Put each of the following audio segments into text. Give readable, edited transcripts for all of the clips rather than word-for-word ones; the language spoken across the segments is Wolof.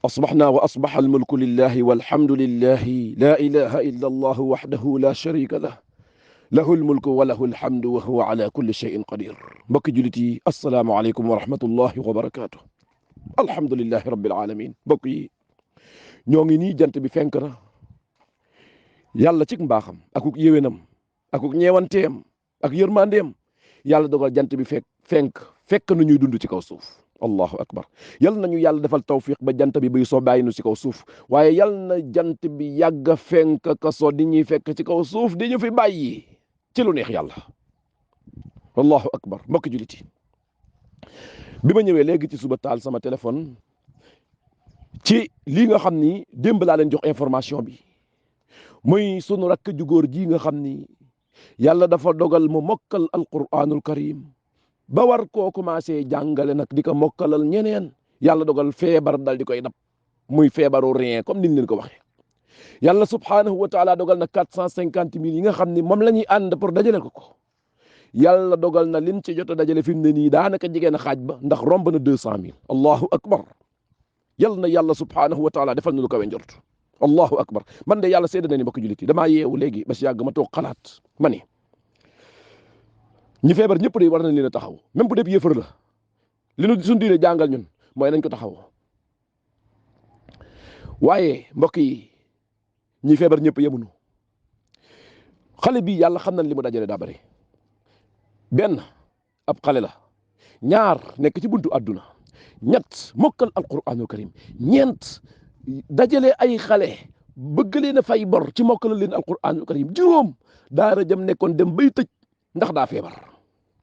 أصبحنا وأصبح الملك لله والحمد لله لا إله إلا الله وحده لا شريك له له الملك وله الحمد وهو على كل شيء قدير. mbokki jullit yi asalaamaaleykum wa rahmatullahi wa barakaatu. alhamdulillahi rabbil alamin. mbokk yi ñoo ngi nii jant bi fenk na yàlla cig mbaaxam akuk yéwénam akuk ñeewanteem ak yërmandeem yàlla dogal jant bi fekk nu ñuy dund ci kaw suuf. allahu akbar. yal nañu yàlla defal tawfiq ba jant bi buy soo bàyyi nu ci kaw suuf waaye yal na jant bi yàgg a fenk ka soo di ñuy fekk ci kaw suuf di ñu fi bàyyi ci lu neex yàlla. allahu akbar. mbokki jullit yi bi ma ñëwee léegi ci suba taal sama téléphone ci lii nga xam ni démb laa leen jox information bi muy sunu rakk ju góor ji nga xam ni yàlla dafa dogal mu mokkal alquranul karim ba war koo commencé jàngale nag di ko mokkalal ñeneen yàlla dogal feebar dal di koy dab muy feebaru rien comme niñ leen ko waxee. yàlla subhaanahu wa taala dogal na 450 000 yi nga xam ni moom la ñuy ànd pour dajale ko yàlla dogal na lim ci jot a dajale fi mu ne nii daanaka jigéen a xaaj ba ndax romb na 200 000. allahu akbar. yal na yàlla subhaanahu wa taala defal na lu kawe njort. allahu akbar. man de yàlla seede na ni mbokk jullit yi damaa yeewu léegi ba si yàgg ma toog xalaat ma ni ñi feebar ñëpp de war nañ leen a taxaw même bu dee yëfër la li nu suñu diine jàngal ñun mooy nañ ko taxaw waaye mbokk yi ñi feebar ñëpp yemuñu. xale bi yàlla xam nañ li mu dajale daa bari. benn ab xale la, ñaar nekk ci buntu àdduna, ñett mokkal alquranul karim, ñeent dajale ay xale bëgg leen a fay bor ci mokkal leen alquranul karim, juróom daara jëm nekkoon dem bay tëj ndax daa feebar.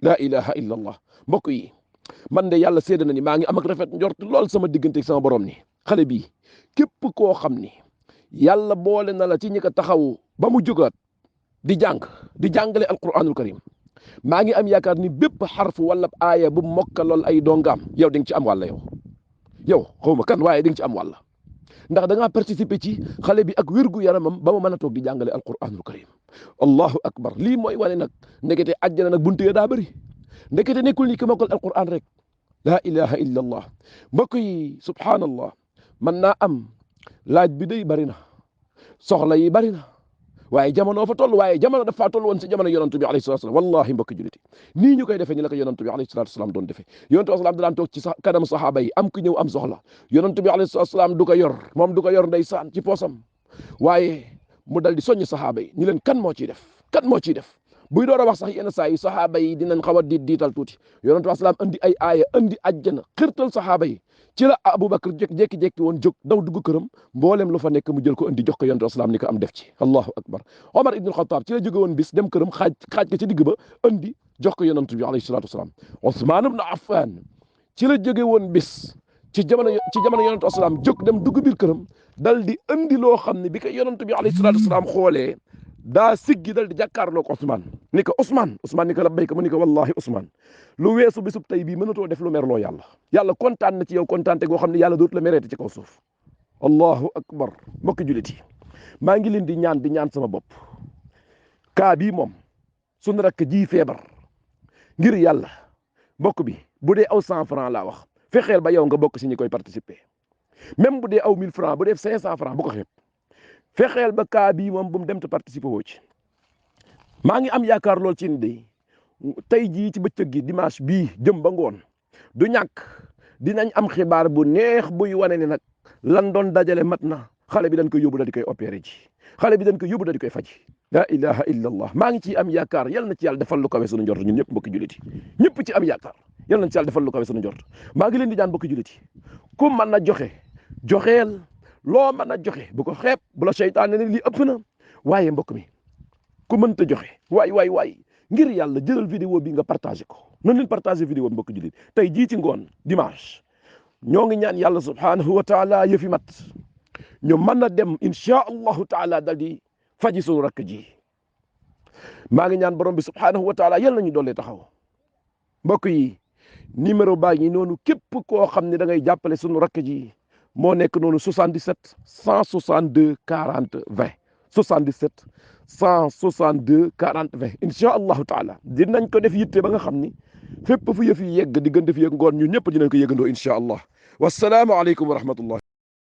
la ilaha illa allah. mbokk yi man de yàlla seede na ni maa ngi am ak rafet njort lool sama diggante sama borom ni xale bi képp koo xam ni yàlla boole na la ci ñi ko taxaw ba mu jógaat di jàngale alquranul karim, maa ngi am yaakaar ni bépp xarfu wala aaya bu mokkalool ay dongaam yow di nga ci am wàlla. yow xawma kan waaye di nga ci am wàlla ndax da ngaa participer ci xale bi ak wérgu yaramam ba mu mën a toog di jàngale alquranul karim. allahu akbar. lii mooy wane nag ndekete àjjana nag buntu ya daa bëri. ndekete nekkul ni ki mokkal alquran rek. la ilaha illa allah. mbokk yi subhanallah. man naa am laaj bi day bëri na, soxla yi bëri na, waaye jamono fa toll, waaye jamono dafa toll woon si jamono yonantu bi alayhi salatu wasalam. wallahi mbokk jullit yi nii ñu koy defee ni la ko yonantu bi alayhi salatu wasalam doon defee. yonantu bi daan toog ci kanam saxaaba yi am ku ñëw am soxla, yonantu bi alayhi salatu wasalam du ko yor, moom du ko yor ndeysaan ci poosam, waaye mu dal di soññ saxaaba yi ni leen kan moo ciy def buy door a wax sax yenn saa yi saxaaba yi dinañ xaw a diital tuuti. yonantu bi salaam andi ay aaya andi ajjana xirtal saxaaba yi ci la Aboubacar jékki-jékki woon jóg daw dugg këram, mboolem lu fa nekk mu jël ko andi jox ko yonent asalaam ni ko am def ci. allahu akbar. Omar ibn Khattab ci la jóge woon bis dem këram xaaj ko ci digg ba andi jox ko yonent bi alayhi salatu wasalaam. Ousmane ibn Affan ci la jóge woon bis ci jamono yonent asalaam jóg dem dugg biir këram dal di andi loo xam ne bi ko yonent bi alayhi salatu wasalaam xoolee daa siggi dal di jàkkaarloo ko Ousmane ni ko Ousmane ni ko labbayka mu ni ko wallahi Ousmane lu weesu bisub tey bii mënatoo def lu merloo yàlla kontaan na ci yow kontaante goo xam ne yàlla dootu la mereete ci kaw suuf. allahu akbar. mbokki jullit yi maa ngi leen di ñaan sama bopp, kaa bii moom suñu rakk ji feebar ngir yàlla mbokk bi bu dee aw 100 francs laa wax fexeel ba yow nga bokk si ñi koy participer, même bu dee aw 1000 francs bu dee 500 francs bu ko xeeb, fexeel ba kaa bii moom bu mu dem te participer woo ci. maa ngi am yaakaar lool ci ni de tey jii ci bëccëg gi dimanche bii jëm ba ngoon du ñàkk dinañ am xibaar bu neex buy wane ni nag lan doon dajale mat na. xale bi dañ koy yóbbu da di koy opéré ji, xale bi dañ koy yóbbu da di koy faji. la ilaha illa allah. maa ngi ciy am yaakaar yal na ci yàlla defal lu kawe sunu njort ñun ñëpp mbokki jullit yi ñëpp ci am yaakaar yal na ci yàlla defal lu kawe sunu njort. maa ngi leen di ñaan mbokki jullit yi ku mën a joxeel loo mën a joxe bu ko xeeb, bu la seytaane ne lii ëpp na, waaye mbokk mi ku mënta joxe waay ngir yàlla jëlal vidéo bi nga partagé ko. noonu leen partagé vidéo bi mbokk jullit tey jii ci ngoon dimanche ñoo ngi ñaan yàlla subhanahu wa taala yëfi mat ñu mën a dem insha allahu taala dal di faji sunu rakk ji. maa ngi ñaan borom bi subhanahu wa taala yal nañu doole taxaw. mbokk yi numéro baa ngi noonu képp koo xam ne da ngay jàppale sunu rakk ji moo nekk noonu 77 162 40 20 77 162 40 20 incha allahu taala dinañ ko def yitte ba nga xam ni fépp fu yëf yi yegg diggante fi yegg ngoon ñun ñëpp dinañ ko yëgandoo incha allah. wassalaamu aleykum wa rahmatullah.